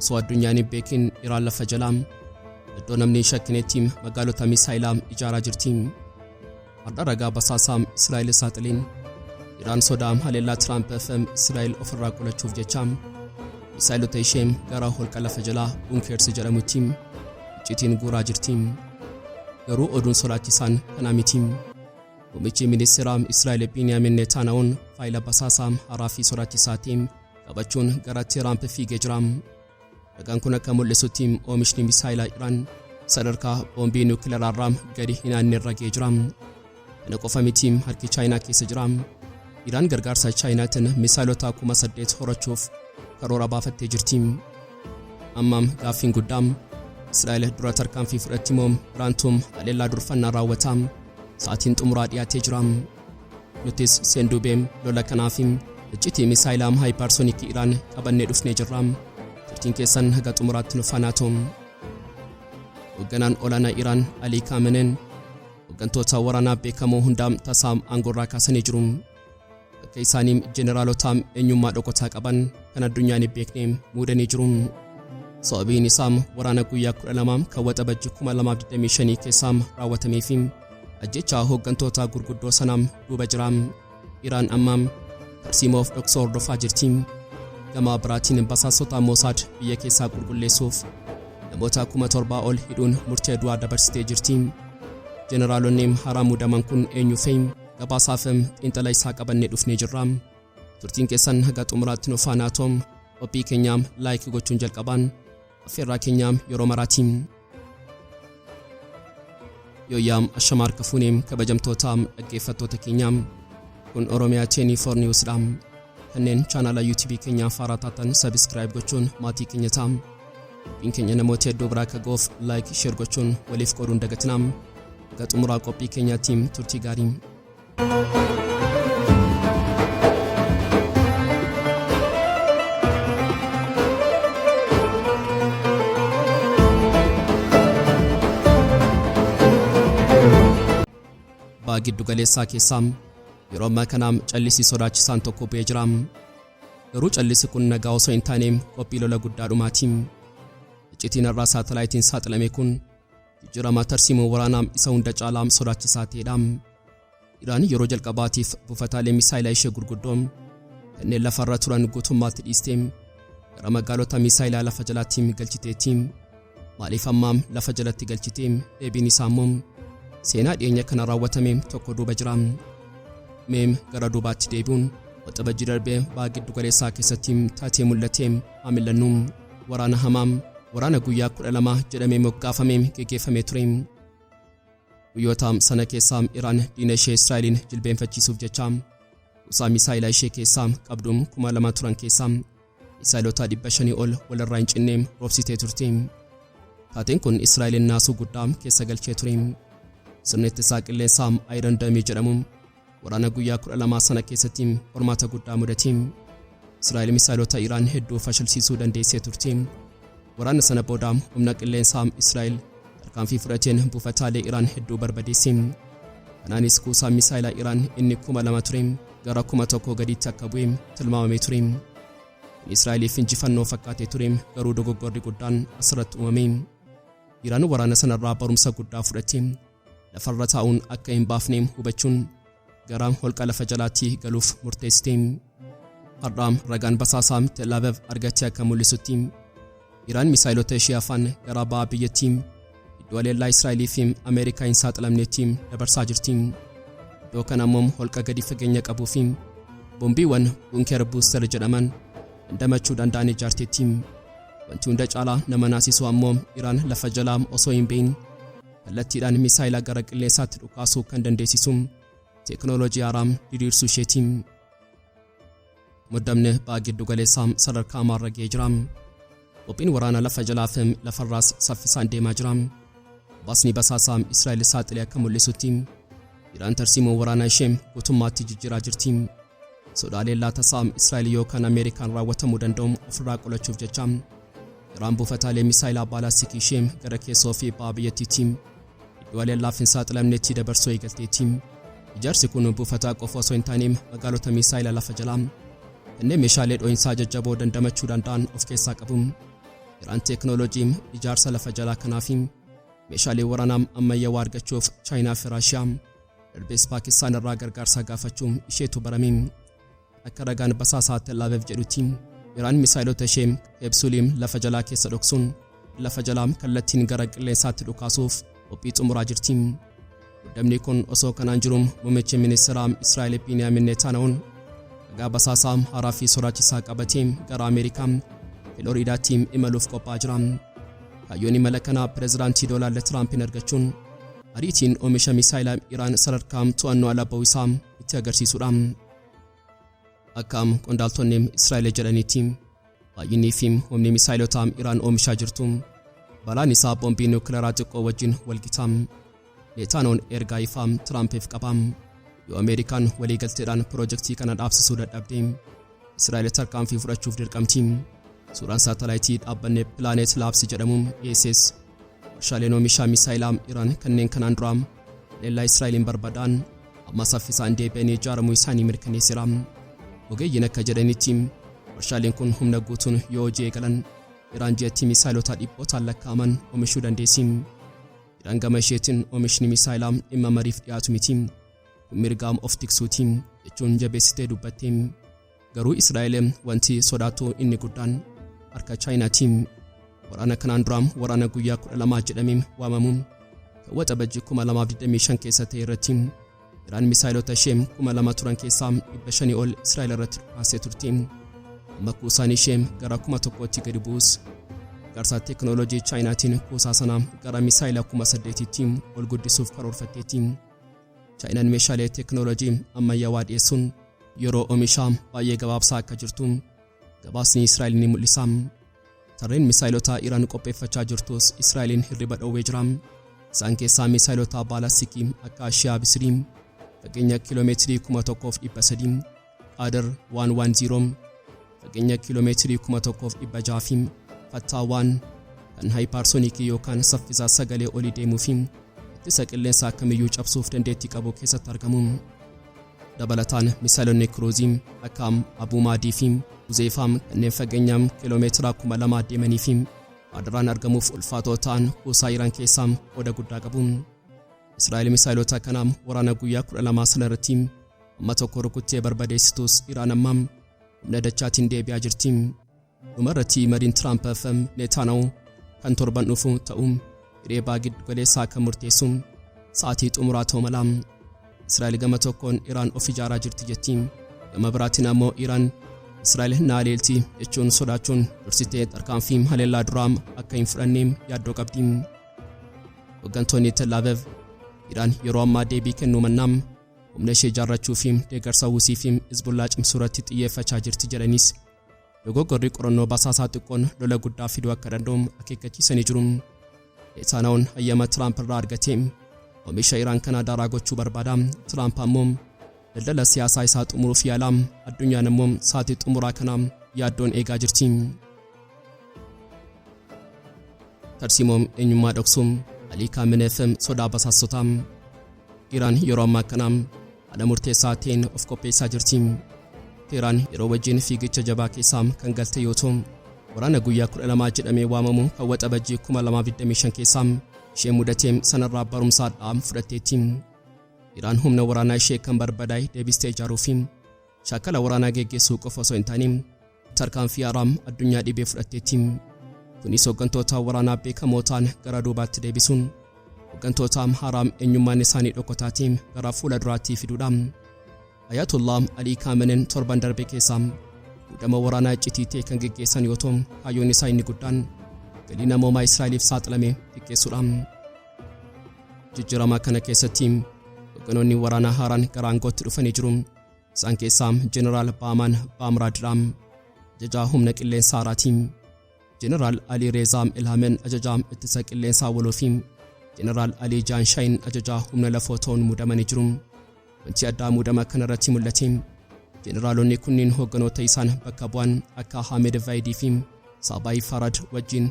Osoo addunyaan hin beekin Iraan lafa jalaa iddoo namni hin shakkinetti magaalota misaayilaa ijaaraa jirti. Har'a ragaa basaasaa Israa'el saaxileen Iraan sodaa haleellaa Tiraamp fi Israa'el ofirraa qolachuuf jecha misaayilota ishee gara holqa lafa jalaa bunkers jedhamutti icciitiin guuraa jirti. Garuu oduun sodaachisaan kanaa miti. Muummichi ministeeraa Israa'el Biiniyaamin Netanyahuun faayila basaasaa haaraa fi sodaachisaa ta'e qabachuun gara Tiraamp fiigee jira. Ragaan kun akka mul'isutti oomishni misaayilaa Iraan sadarkaa boombii niwukileeraarraa gadi hin aanne irra ga'ee jira. Kana qofa miti, harki Chaayinaa keessa jira. Iraan gargaarsa Chaayinaatiin misaayilota 8,000 horachuuf karoora baafattee jirti. Ammaam gaaffiin guddaa, Israa'el dura tarkaanfii fudhatti moo Iraantuum haleellaa durfannaa raawwata? Sa'aatiin xumuraa dhiyaatee jira. Nutis seenduubee lola kanaaf iccitii misaayilaa hypersonic Iraan qabannee dhufnee jirra. Turtiin keessan haga xumuraatti nu faana ta'u. Hoogganaan olaanaa Iraan Alii Kaameneen hooggantoota waraanaa beekamoo hundaa tasaa aangoorraa kaasanii jiru. Bakka isaanii jeneraalota eenyummaa dhokotaa qaban kan addunyaan hin beekne muudanii jiru. Sababiin isaa waraana guyyaa 12 kan Waxabajji 2025 keessaa raawwatamee fi ajjechaa hooggantoota gurguddoo sanaa duuba jira. Iraan amma tarsiimoo of dhoksoo hordofaa jirti. Gama biraatiin basaasota Mosaad biyya keessaa qulqulleessuuf namoota 7,000 ol hidhuun murtee du'aa dabarsitee jirti. Jeneraalonni haaraa muudaman kun eenyu fa'i? Gabaasaaf xiinxala isaa qabannee dhufnee jirra. Turtiin keessan haga xumuraatti nu faana ta'u. Qophii keenyaa like gochuun jalqabaan affeerraa keenyaa yeroo maraati. Yooyyaam, ashamaa harka fuunee, kabajamtoota dhaggeeffattoota keenyaa, kun Oromiyaa 24 Newsdha. Kanneen chaanaala YouTube keenyaa faaraa taatan subscribe gochuun maatii keenya ta'a. Qophiin keenya namoota hedduu biraa akka ga'uuf like, share gochuun waliif qooduun dagatinaa. Haga xumuraa qophii keenyaatti turtii gaarii. Baha Giddu Galeessaa keessaa yeroo ammaa kana callisii sodaachisaan tokko bu'ee jira. Garuu callisi kun nagaa osoo hin taane qophii lola guddaa dhumaati. Iccitiin irraa saatalaayitiin saaxilame kun jijjiirama tarsiimoo waraanaa isa hunda caalaa sodaachisaa ta'edha. Iraan yeroo jalqabaatiif buufataalee misaayilaa ishee gurguddoo kanneen lafarra turan guutummaatti dhiistee gara magaalota misaayilaa lafa jalaatti galchiteetti. Maaliif ammaa lafa jalatti galchitee? Deebiin isaa immoo seenaa dhiyeenya kana raawwatame tokko duuba jira. Meem gara duubaatti deebi'uun Waxabajjii darbee Baha Giddu Galeessaa keessatti taatee mul'ate haa mil'annu. Waraana hamaa, waraana guyyaa 12 jedhamee moggaafamee geggeeffamee ture. Guyyoota sana keessaa Iraan diina ishee Israa'eliin jilbeenfachiisuuf jecha kuusaa misaayilaa ishee keessaa qabdu 2,000 turan keessaa misaayilota 500 ol walirraa hin cinne roobsitee turte. Taateen kun Israa'eliin naasuu guddaa keessa galchee ture. Sirni ittisaa qilleensaa Iron Dome jedhamu waraana guyyaa 12 sana keessatti qormaata guddaa mudate. Israa'el misaayilota Iraan hedduu fashalsiisuu dandeessee turte. Waraana sana booda humna qilleensaa Israa'el tarkaanfii fudhateen buufataalee Iraan hedduu barbadeesse. Kanaanis kuusaa misaayilaa Iraan inni 2,000 ture gara 1,000 gadiitti akka bu'e tilmaamamee ture. Israa'eliif injifannoo fakkaatee ture, garuu dogoggorri guddaan asirratti uumame. Iraan waraana sanarraa barumsa guddaa fudhatte. Lafarra taa'uun akka hin baafne hubachuun gara holqa lafa jalaatti galuuf murteessite. Har'a ragaan basaasaa Tel Aviv argatte akka mul'isutti Iraan misaayilota ishee hafan gara ba'a biyyattii iddoo haleellaa Israa'elii fi Ameerikaa hin saaxilamnetti dabarsaa jirti. Iddoo kana immoo holqa gadi fageenya qabuu fi boombiiwwan bunker buster jedhaman dandamachuu danda'an ijaarteetti. Wanti hunda caalaa nama naasisu ammoo Iraan lafa jalaa osoo hin behin kallattiidhaan misaayila gara qilleensaatti dhukaasuu kan dandeessisu teekinooloojii haaraa diriirsuu isheeti. Muddamni Baha Giddu Galeessaa sadarkaa hamaarra ga'ee jira. Qophiin waraana lafa jalaa fi lafarraas saffisaan deemaa jira. Gabaasni basaasaa Israa'el saaxilee akka mul'isutti Iraan tarsiimoo waraanaa ishee guutummaatti jijjiiraa jirti. Sodaalee tasaa Israa'el yookaan Ameerikaan raawwatamuu danda'u ofirraa qolachuuf jecha Iraan buufataalee misaayilaa baalastikii ishee gara keessoo fi baha biyyattiitti iddoo haleellaaf hin saaxilamnetti dabarsuu eegalteetti. Ijaarsi kun buufataa qofa osoo hin taane magaalota misaayilaa lafa jalaa kanneen meeshaalee dho'insaa jajjaboo dandamachuu danda'an of keessaa qabu. Iraan teeknooloojii ijaarsa lafa jalaa kanaa fi meeshaalee waraanaa ammayyaawaa argachuuf Chaayinaa fi Raashiyaa darbees Paakistaan irraa gargaarsa gaafachuu isheetu barame. Akka ragaan basaasaa Tel Aviv jedhutti, Iraan misaayilota ishee keepsuulii lafa jalaa keessa dhoksuun lafa jalaa kallattiin gara qilleensaatti dhukaasuuf qophii xumuraa jirti. Muddamni kun osoo kanaan jiru, muummichi ministeeraa Israa'el Biiniyaamin Neetaanahuun ragaa basaasaa haaraa fi sodaachisaa qabatee gara Ameerikaa Filooriidaatti imaluuf qophaa'aa jira. Kaayyoon imala kanaa pireezidaantii Doonaald Tiraampiin argachuun ariitiin oomisha misaayilaa Iraan sadarkaa to'annoo ala ba'uu isaa itti agarsiisuudha. Akka qondaaltonni Israa'el jedhanitti, baay'inni fi humni misaayilota Iraan oomishaa jirtu balaan isaa boombii niwukilaraa xiqqoo wajjin walgita. Neetaanoon ergaa ifaa Tiraampiif qaba. Yoo Ameerikaan waliigalteedhaan piroojeektii kana dhaabsisuu dadhabde, Israa'el tarkaanfii fudhachuuf dirqamti. Suuraan saatalaayitii dhaabbanni Planet Labs jedhamu dhiyeesses warshaaleen oomisha misaayilaa Iraan kanneen kanaan dura haleellaa Israa'eliin barbadaan amma saffisaan deebi'anii ijaaramuu isaanii mirkaneesseera. Ogeeyyiin akka jedhanitti, warshaaleen kun humna guutuun yoo hojii eegalan Iraan ji'atti misaayilota dhibbootaan lakkaa'aman oomishuu dandeessi. Iraan gama isheetiin oomishni misaayilaa dhimma mariif dhiyaatu miti. Kun mirga of tiksuuti jechuun jabeessitee dubbatte. Garuu Israa'el wanti sodaattu inni guddaan harka Chaayinaati. Waraana kanaan dura waraana guyyaa 12 jedhamee waamamu kan Waxabajjii 2025 keessa ta'e irratti Iraan misaayilota ishee 2000 turan keessaa 500 ol Israa'el irratti dhukaasee turte. Amma kuusaan ishee gara 1000tti gadi bu'us, gargaarsa teeknooloojii Chaayinaatiin kuusaa sana gara misaayila 8000tti ol guddisuuf karoorfatteetti. Chaayinaan meeshaalee teeknooloojii ammayyaawaa dhiyeessuun yeroo oomishaa baay'ee gabaabsaa akka jirtu gabaasni Israa'el ni mul'isa. Tarreen misaayilota Iraan qopheeffachaa jirtus Israa'eliin hirriba dhoowwee jira. Isaan keessaa misaayilota baalastikii akka Shihaab 3 fageenya kiiloomeetirii 1300, Qaadir 110 fageenya kiiloomeetirii 1600 fi Fattaa 1 kan haayipaarsoonikii yookaan saffisa sagalee olii deemuu fi ittisa qilleensaa kamiyyuu cabsuuf dandeettii qabu keessatti argamu. Dabalataan misaayilonni kiruuzii akka Abuu Maadii fi Huzeefaam kanneen fageenya kiiloomeetira 2000 deemanii fi raadaraan argamuuf ulfaatoo ta'an kuusaa Iraan keessaa qooda guddaa qabu. Israa'el misaayilota kana waraana guyyaa 12 sana irratti amma tokko rukuttee barbadeessitus, Iraan amma humna dachaatiin deebi'aa jirti. Dhumarratti mariin Tiraamp fi Neetaanahu kan torban dhufu ta'u hiree baha giddu galeessaa kan murteessu sa'aatii xumuraa ta'uu mala. Israa'el gama tokkoon Iraan of ijaaraa jirti jetti. Gama biraatiin ammoo Iraan Israa'el na haleelti jechuun sodaachuun dursitee tarkaanfii haleellaa duraa akka hin fudhanne yaaddoo qabdi. Hooggantoonni Tel Aviv Iraan yeroo ammaa deebii kennuu mannaa humna ishee ijaarrachuu fi deeggarsa Huusii fi Hizbullaa cimsuu irratti xiyyeeffachaa jirti jedhanis, dogoggorri qorannoo basaasaa xiqqoon lola guddaa fiduu akka danda'u akeekkachiisanii jiru. Netanyahuun hayyama Tiraamp irraa argatee oomisha Iraan kana daaraa gochuu barbaada. Tiraamp ammoo daldala siyaasaa isaa xumuruuf yaala. Addunyaan ammoo sa'aatii xumuraa kana yaaddoon eegaa jirti. Tarsiimoo eenyummaa dhoksuun Alii Kaamineef sodaa basaastotaa. Iraan yeroo ammaa kana haala murteessaa ta'een of qopheessaa jirti. Teheraan yeroo wajjin fiigicha jabaa keessaa kan galte yoo ta'u, waraana guyyaa 12 jedhamee waamamu kan Waxabajjii 2025 keessaa ishee mudatee sanarraa barumsa hadhaa'aa fudhatteetti. Iraan humna waraanaa ishee kan barbadaa'e deebistee ijaaruu fi shaakala waraanaa geggeessuu qofa osoo hin taane tarkaanfii haaraa addunyaa dhibee fudhatteetti. Kunis hooggantoota waraanaa beekamoo ta'an gara duubaatti deebisuun hooggantoota haaraa eenyummaan isaanii dhokataa ta'e gara fuula duraatti fiduudha. Ayatollah Alii Kaameneen torban darbe keessaa muudama waraanaa iccitii ta'e kan geggeessan yoo ta'u, kaayyoon isaa inni guddaan galii namoomaa Israa'eliif saaxilame xiqqeessuudha. Jijjiirama kana keessatti hoogganoonni waraanaa haaraan gara aangootti dhufanii jiru. Isaan keessaa Jeneraal Baamaan Baamraadidha. Ajajaa humna qilleensaa haaraati. Jeneraal Alii Reezaa Ilhaamen ajajaa ittisa qilleensaa waloo fi Jeneraal Alii Jaanshayin ajajaa humna lafoo ta'uun muudamanii jiru. Wanti addaa muudama kanarratti mul'ate, jeneraalonni kunniin hoogganoota isaan bakka bu'an akka Hamed Vaayidii fi Saabaay Farad wajjin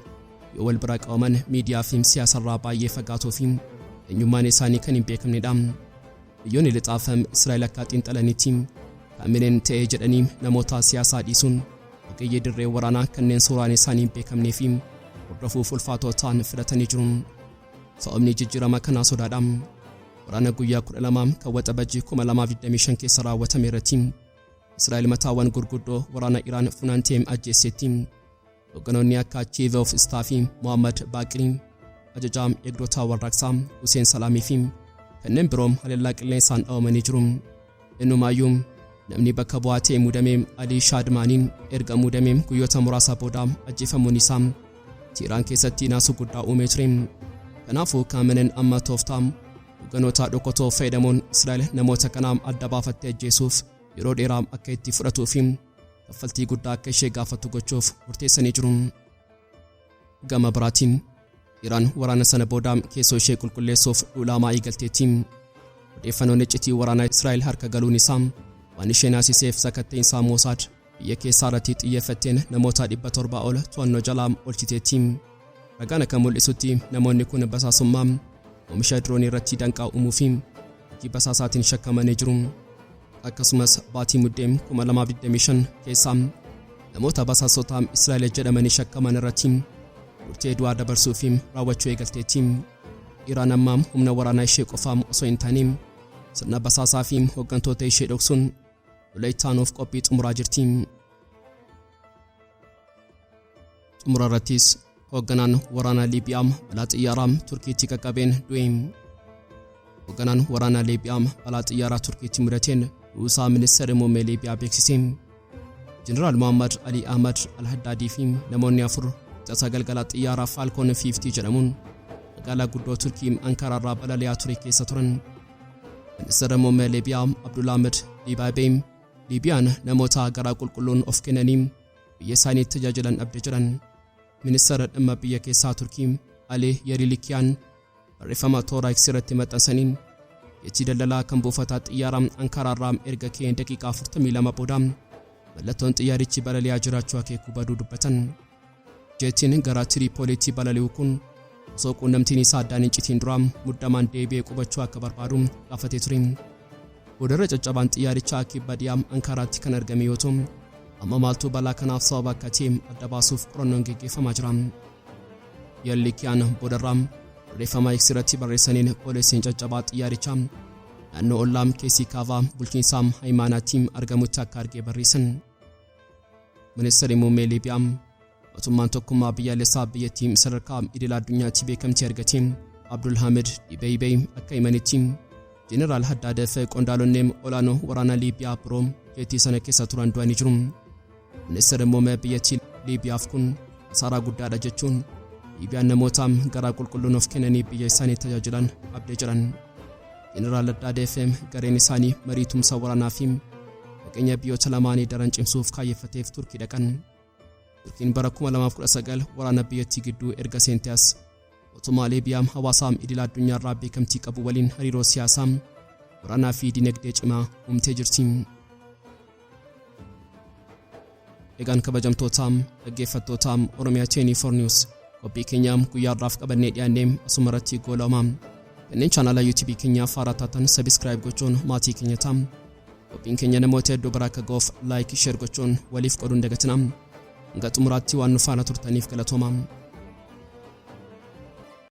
yoo wal bira qabaman miidiyaa fi siyaasarraa baay'ee fagaatoo fi eenyummaan isaanii kan hin beekamnedha. Biyyoonni lixaaf Israa'el akka xiinxalanitti, Kaamineen ta'ee jedhanii namoota siyaasaa dhiisuun ogeeyyii dirree waraanaa kanneen suuraan isaanii hin beekamnee fi hordofuuf ulfaatoo ta'an filatanii jiru. Sababni jijjiirama kanaa sodaadha. Waraana guyyaa 12 kan Waxabajjii 2025 keessa raawwatame irratti Israa'el mataawwan gurguddoo waraana Iraan funaantee ajjeesseetti. Hoogganoonni akka Chief of Staff Mohammad Baaqiri, ajajaa eegdota warraaqsaa Hussein Salaamii fi kanneen biroo haleellaa qilleensaan dhawamanii jiru. Innumaayyuu namni bakka bu'aa ta'e muudamee Alii Shaadmaaniin erga muudamee guyyoota muraasa booda ajjeefamuun isaa Tiiraan keessatti naasuu guddaa uumee ture. Kanaafuu Kaamenen amma tooftaa hoogganoota dhokatoo fayyadamuun Israa'el namoota kanaa adda baafattee ajjeesuuf yeroo dheeraa akka itti fudhatuu fi kaffaltii guddaa akka ishee gaafatu gochuuf murteessanii jiru. Gama biraatiin Iraan waraana sana booda keessoo ishee qulqulleessuuf duulaamaa eegalteetti. Odeeffannoon iccitii waraanaa Israa'el harka galuun isaa waan ishee naasiseef sakatteensaa Moosaad biyya keessaa irratti xiyyeeffatteen namoota 700 ol to'annoo jalaa oolchiteetti. Ragaan akka mul'isutti namoonni kun basaasummaa oomisha diroonii irratti danqaa uumuu fi hojii basaasaatiin shakkamanii jiru. Akkasumas baatii Muddee 2025 keessa namoota basaasota Israa'el jedhamanii shakkaman irratti murtee du'aa dabarsuu fi raawwachuu eegalteetti. Iraan amma humna waraanaa ishee qofaa osoo hin taane sirna basaasaa fi hooggantoota ishee dhoksuun lola itti aanuuf qophii xumuraa jirti. Xumura irrattis hoogganaan waraanaa Liibiyaa balaa xiyyaaraa Turkiitti qaqqabeen du'e. Hoogganaan waraanaa Liibiyaa balaa xiyyaaraa Turkiitti mudateen du'uusaa ministeerri muummee Liibiyaa beeksise. Jeneraal Muhammad Ali Ahmad Al-Haddaadii fi namoonni afur tasaa galgala xiyyaaraa Falcon 50 jedhamuun magaalaa guddoo Turkii Ankaraarraa balali'aa ture keessa turan. Ministeerri muummee Liibiyaa Abdul Ahmed Dibaabee Liibiyaan namoota garaa qulqulluun of kennanii biyya isaanii tajaajilan dhabde jedhan. Ministeera dhimma biyya keessaa Turkii Ali Yerilikiyaan barreeffama toora X irratti maxxansaniin jechi daldalaa kan buufataa xiyyaaraa Ankaraarraa erga ka'een daqiiqaa 42 booda mallattoon xiyyaarichi balali'aa jiraachuu akeekuu baduu dubbatan. Jeetiin gara Tiriipooliitti balali'u kun osoo quunnamtiin isaa addaan hin citiin dura muddamaan deebi'ee qubachuu akka barbaadu gaafatee ture. Boodarra caccabaan xiyyaarichaa kibba dhiyaa Ankaraatti kan argame yoo ta'u, amma maaltu balaa kanaaf sababa akka ta'e adda baasuuf qorannoon geggeeffamaa jira. Yerlikiyaan boodarraa barreeffama X irratti barreessaniin poolisiin caccabaa xiyyaarichaa naannoo ollaa keessii kaavaa bulchiinsa Hayimaanaatti argamutti akka argee barreessan. Ministeerri muummee Liibiyaa mootummaan tokkummaa biyyaalessaa biyyattii sadarkaa idil addunyaatti beekamtii argate Abdulhamid Dibeybey akka himanitti Jeneraal Haddaadee fi qondaalonni olaanoo waraana Liibiyaa biroo jeetii sana keessa turan du'anii jiru. Ministeerri muummee biyyattii Liibiyaaf kun kasaaraa guddaadha jechuun Liibiyaan namoota garaa qulqulluun of kennanii biyya isaanii tajaajilan abdee jiran. Jeneraal Haddaadee fi gareen isaanii marii tumsa waraanaa fi nageenya biyyoota lamaanii daran cimsuuf kaayyeffateef Turkii dhaqan. Turkiin bara 2019 waraana biyyattii gidduu erga seente as mootummaa Liibiyaa hawaasa idil addunyaarraa beekamtii qabu waliin hariiroo siyaasaa, waraanaa fi dinagdee cimaa uumtee jirti. Egaan kabajamtoota dhaggeeffattoota Oromiyaa 24 News, qophii keenya guyyaarraaf qabannee dhiyaannee asuma irratti goolabama. Kanneen chaanaala YouTube keenyaaf haaraa taatan subscribe gochuun maatii keenya ta'a. Qophiin keenya namoota hedduu bira akka ga'uuf like, share gochuun waliif qooduun dagatina. Hanga xumuraatti waan nu faana turtaniif galatooma.